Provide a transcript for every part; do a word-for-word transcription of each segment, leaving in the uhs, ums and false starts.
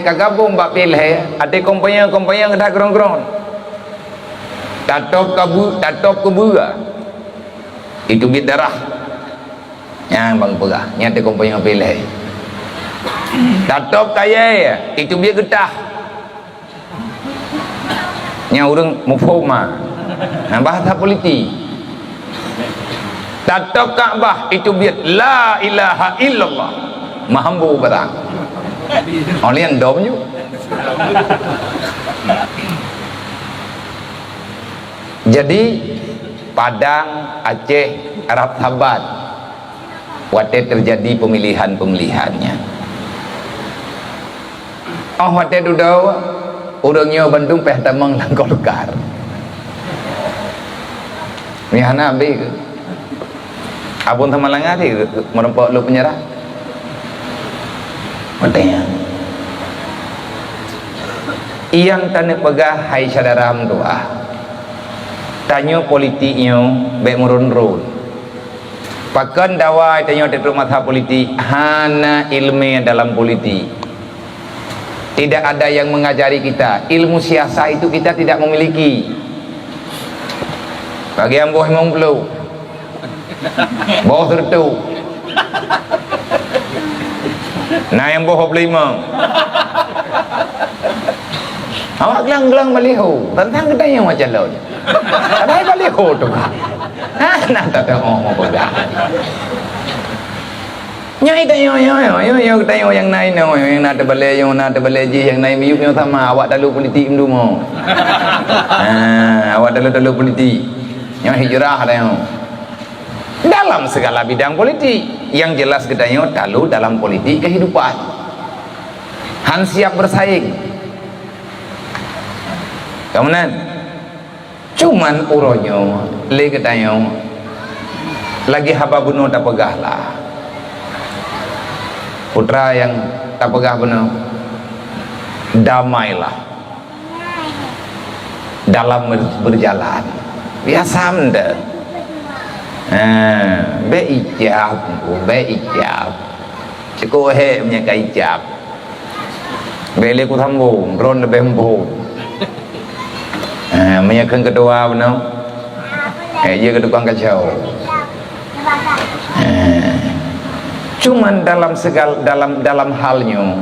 ka gabong bak P L H, até kompanye-kompanye geudah gron-gron. Tatôb ka bu-, tatôb keubeue, itu biet darah. Nyan ban peugah, nyan até kompanye P L H. Tatôb kayèe, itu biet geutah. Nyan ureueng muphom ma. Nah, bahasa politik. Tatôb Ka'bah itu biet la ilaha illallah. Meuhambo barang. Oleh dom ju. Jadi, Padang, Aceh, Arab Sahabat, watèe teujadi peumilihan-peumilihan nyan. Óh watèe dudoe, ureueng nyoe bandum pih tamong lam Golkar. Meuhana abéh keu. Abon Samalanga di meureumpok lôn peunjara. Watèe nyan. Nyang taneuk peugah hai syedara meutuah, tanyoe politik nyoe bèk meuron-ron. Pakon dawa tanyoe teutrok masa politik, hana ileumèe dalam politik. Tidak ada yang mengajari kita. Ilmu siasah itu kita tidak memiliki. Bagi nyang boh limong ploh. Boh sireutoh. Na nyang boh dua ploh limong. Awak glang-glang baliho. Tantang geutanyoe macam lôn. Padahai baliho tu kan. Hana tateu'oh meupeugah. Nyoe tanyoe, nyoe, nyoe, nyoe, nyoe, tanyoe nyang na inoe, nyang na teubalèe nyoe, na teubalèe jih, nyang na miyueb nyoe sama, awak talu politik meudumo. Ha, awak talu-talu politik. Nyoe hijrah tanyoe. Dalam segala bidang politik, yang jelas geutanyoe talu dalam politik kehidupan. Han siap bersaing. Kamonan? Cuman uroe nyoe lé geutanyoe lagèe haba bunoe tapeugah lah. Putra nyang tapeugah bunoe, damailah dalam ber-, berjalan. Biasa meunan. Ha, bèk ijab, bèk ijab. Cukôp hék meunyoe ka ijab. Bèk lé kusambông, droen leubeh muphom. Ha, meunyoe kheun keudua bunoe, eh, jeuet keu tukang kacau. Ha. Cuman dalam segal-, dalam, dalam hal nyoe,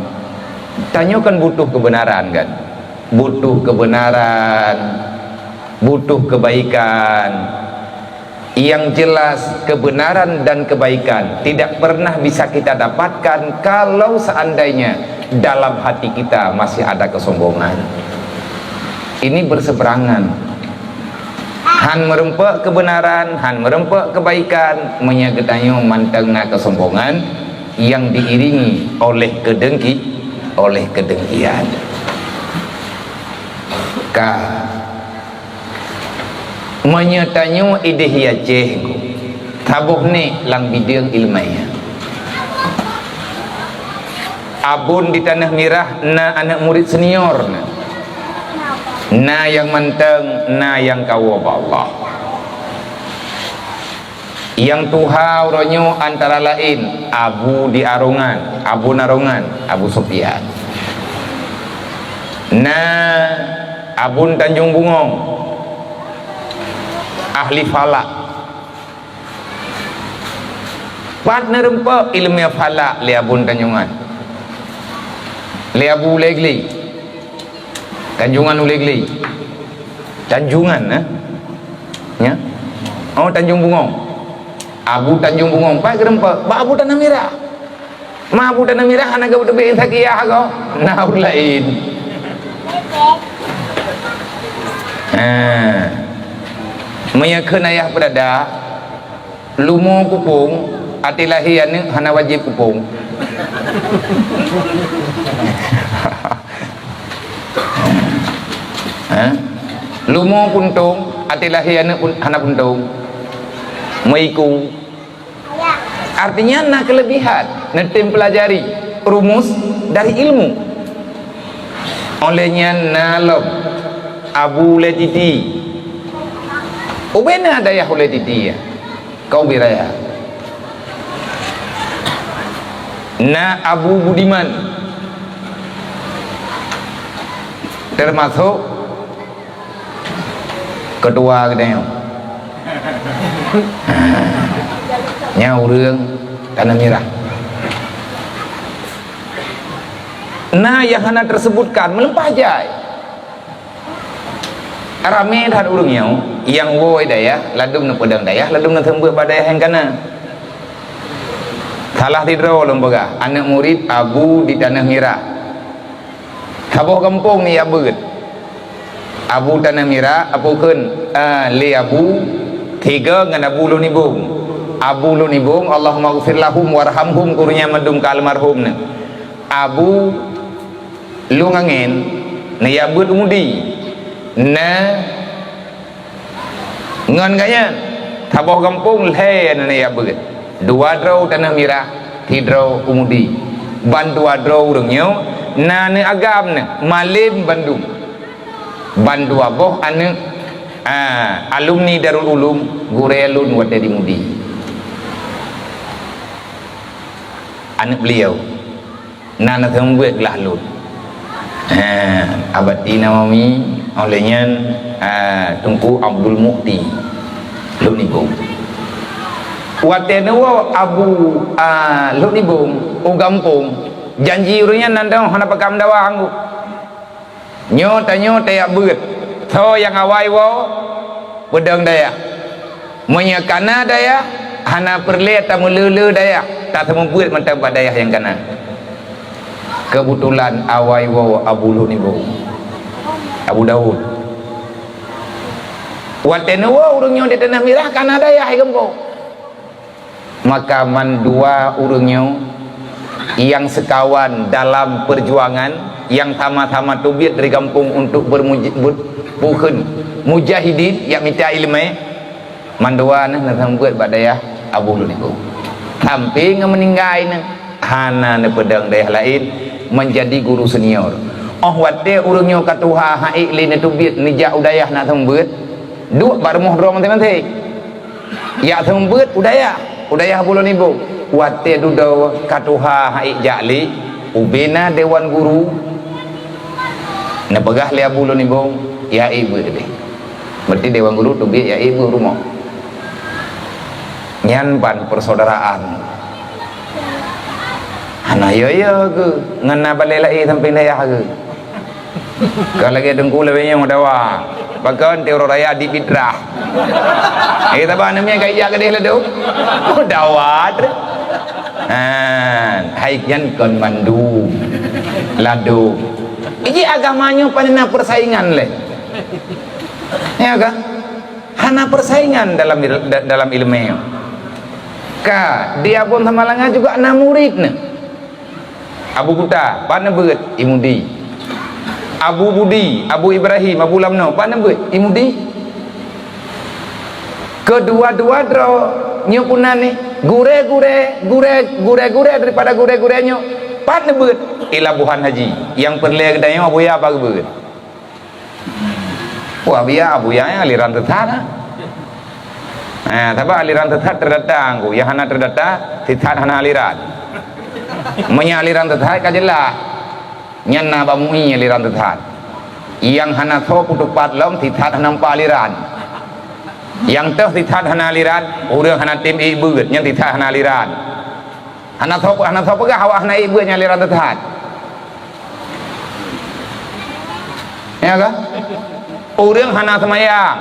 tanyoe kan butuh keubeunaran kan? Butuh keubeunaran, butuh keubaikan. Yang jelas, keubeunaran dan keubaikan tidak pernah bisa kita dapatkan kalau seandainya dalam hati kita masih ada kesombongan. Ini bersebrangan. Han meureumpok keubeunaran, han meureumpok keubaikan, meunyoe geutanyoe mantong na kesombongan yang diiringi oleh keudengki-, oleh keudengkian. Ka Meunyoe tanyoe idéh i Aceh, saboh nèk lam bideueng ileumèe. Abon di Taneuh Mirah na aneuk murit senior na. Na nyang mantong, na nyang kawoe bak Allah. Nyang tuha uroe nyoe antara laén Abu di Arongan, Abon Arongan, Abu Sofyan. Na Abon Tanjong Bungong, ahli falak. Pat neureumpok ileumèe falak lé Abon Tanjongan. Lé Abu Legli. Tanjongan u Legli. Tanjongan, eh? Nya. Oh, Tanjong Bungong. Abu Tanjong Bungong, pat geureumpok bak Abu Taneuh Mirah. Ma Abu Taneuh Mirah hana geuteubiet sakiah ko. Na ureueng laén. Ha. Meunyoe kheun ayah peudada, lumo kupông, até lahé aneuk hana wajéb kupông. Ha? Lumo puntông, até lahé aneuk pun hana puntông. Meuiku. Artinya na kelebihan, neutem pelajari rumus dari ilmu. Oleh nyan na lom Abu Letiti. Ubena dayah Letiti ya. Kau biraya. Na Abu Budiman. Termasuk ketua geutanyoe. Nyan ureuëng Tanah Mirah. Na nyang hana teusebutkan, meuleumpah jai. Ramé that ureuëng nyoe nyang woe dayah, ladum neupeudong dayah, ladum neuseumeubeuet bak dayah nyang kana. Salah sidroe lôn peugah, aneuëk murit Abu di Tanah Mirah. Saboh gampông ni jak beuet. Abu Tanah Mirah, Abu kheun, eh, lé Abu, tiga ngon Abu Lôn Ibong. Abu Lôn Ibong, Allahummaghfir lahum warhamhum, keu ureuëng nyan mandum ka almarhum nyan. Abu Lôn Angén, neujak beuet u Mudi. Na Ngon gobnyan, saboh gampông lhée na neujak beuet. Dua droe u Tanah Mirah, sidroe u Mudi. Bandua droe ureuëng nyoe na neuagam neuh malém bandum. Bandua boh aneuëk, a, alumni Darul Ulum, gurée lôn watée di Mudi. Aneuëk beuliau. Na neuseumeubeuet glah lôn. Ha, Abati Nawawi, óh lheueh nyan, ha, Teungku Abdul Mukti, Lhok Nibong. Watée neuwoe Abu, a, Lhok Nibong u gampông, janji ureuëng nyan nan dong hana pakam dawa anggô. Nyoe tanyoe tajak beuet, soe nyang awai woe peudong dayah. Meunyoe kana dayah, hana peureulée tameuleu-leu dayah, taseumeubeuet mantong bak dayah nyang kana. Keubeutulan awai woe Abu Lhok Nibong, Abu Daud. Watée neuwoe ureuëng nyoe di Tanah Mirah, kana dayah di gampông. Maka mandua ureuëng nyoe nyang seukawan dalam peujuangan, nyang sama-sama teubiet dari gampông untuk bermuj-, ber-, bukon mujahidin, jak mita iéleumé, mandua nyan neuseumeubeuet bak dayah Abu Lhok Nibong. Sampai ngon meuninggai nyan, hana neupeudong dayah laén, meunjadi guru senior. Óh watée ureuëng nyoe ka tuha han ék lé neuteubiet neujak u dayah neuseumeubeuet, duek bak rumoh droe maséng-maséng. Jak seumeubeuet u dayah, u dayah Abu Lhok Nibong. Watée dudoe ka tuha han ék jak lé, ubé na dewan guru. Neupeugah lé Abu Lhok Nibong, "Jak ék beuet deh." Berarti dewan guru teubiet jak ék beuet rumoh. Nyan ban persaudaraan. Hana yo-yo geuh, ngon na balée laén sampéng dayah geuh. Ka lagée Teungku lagée nyoe dawa. Pakon teuk uroe raya di fitrah. Eh, saban namiet ka ijak keudeh ladôm. Oh, dawa treuk. Han, hai nyan kon mandum. Ladôm. Iji agama nyoe pane na persaingan lé. Ya kan? Hana persaingan dalam il-, da-, dalam iéleumé. Ka, di Abon Samalanga juga na murit nyan. Abu Kuta, pat neubeuet, i Mudi. Abu Budi, Abu Ibrahim, Abu Lamno, pat neubeuet, i Mudi. Keudua-dua droe nyoe peunan nyoe, gurée-gurée, gurée, gurée-gurée daripada gurée-gurée nyoe, pat neubeuet, i Labuhan Haji. Nyang peureulée geutanyoe Abuya pat geubeuet. Wah, biya Abuya nyang aliran teusat, ha. Ha, sabab aliran teusat teudatangan ku, nyang hana teudata, teusat hana aliran. Meunyoe aliran teusat ka jeulaih, nyan na bak MUI aliran teusat. Nyang hana soe peutupat lom, teusat hana nampak aliran. Nyang toh teusat hana aliran, ureuëng hana tem ék beuet, nyan teusat hana aliran. Hana soe, hana soe peugah awak hana ék beuet nyang aliran teusat. Ya kan? Ureuëng hana seumayang.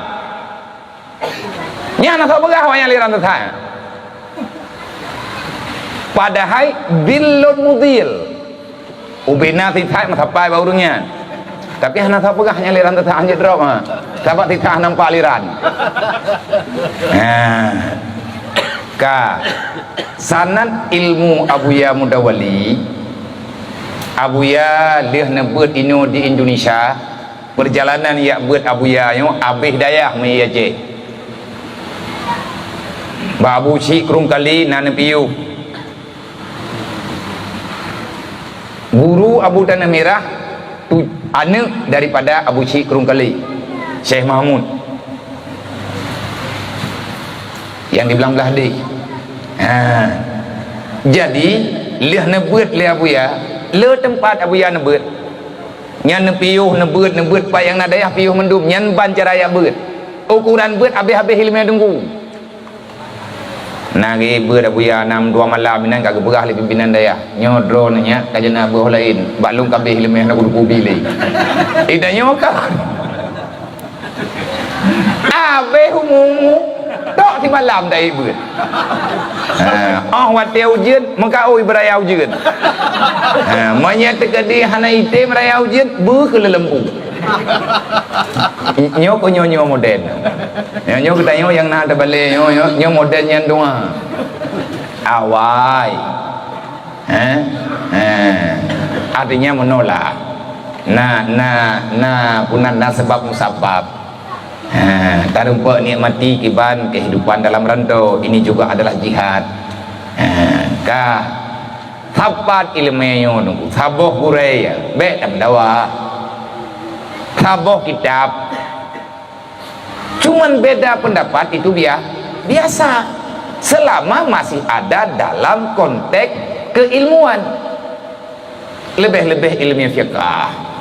Nyan hana soe peugah awak nyang aliran teusat. Padahai dhillun mudhill. Ubé na teusat meusapai bak ureuëng nyan. Tapi hana soe peugah nyang aliran teusat hanjeuet drob, ha. Sabab teusat hana nampak aliran. Ha. Ka. Sanad ilmu Abuya Mudawali, Abuya lheueh neubeuet inoe di Indonesia, peurjalanan jak beuet Abuya nyoe abéh dayah meuiék Aceh. Bak Abu Syik Krueng Kali na neupiôh. Guru Abu Tanah Mirah tu aneuëk daripada Abu Syik Krueng Kali, Syekh Mahmud. Nyang di Blang Blahdeh. Ha. Jadi, lheueh neubeuet lé Abuya, le teumpat Abuya neubeuet. Nyan neupiôh, neubeuet, neubeuet pat nyang na dayah piôh mandum. Nyan ban cara jak beuet. Ukoran beuet habéh-habéh ileumèe teungku. Na geuh beuet Abuya nam dua malam inan ka geupeugah lé pimpinan dayah. Nyoe droeneuh nyak ka jeuet na beuet laén. Bak lôn ka habéh ileumèe hana kuteupeu bi lé. Idak nyoe ka. Habéh umu-umu, tok simalam dak ék beuet. Ha, óh watèe ujeuen, meukaôi beuraya ujeuen. Ha, meunyoe teukeudi hana item raya ujeuen, beuh keu leuleumbu. Nyoe keuh nyoe, nyoe modern. Nyoe, nyoe geutanyoe nyang na teubalek, nyoe, nyoe, nyoe modern nyan dua. Awai. Eh? Eh. Artinya menolak. Na, na, na, puna na sebab musabab. Ha, tarumpok nikmati kiban kehidupan dalam rantau. Ini juga adalah jihad. Ha, ka sapat ileumèe nyoe teungku, saboh gurèe ya, bèk tameudawa. Saboh kitab. Cuman beda pendapat itu bia-, biasa. Selama masih ada dalam konteks keilmuan. Leubeh-leubeh ilmu fiqah.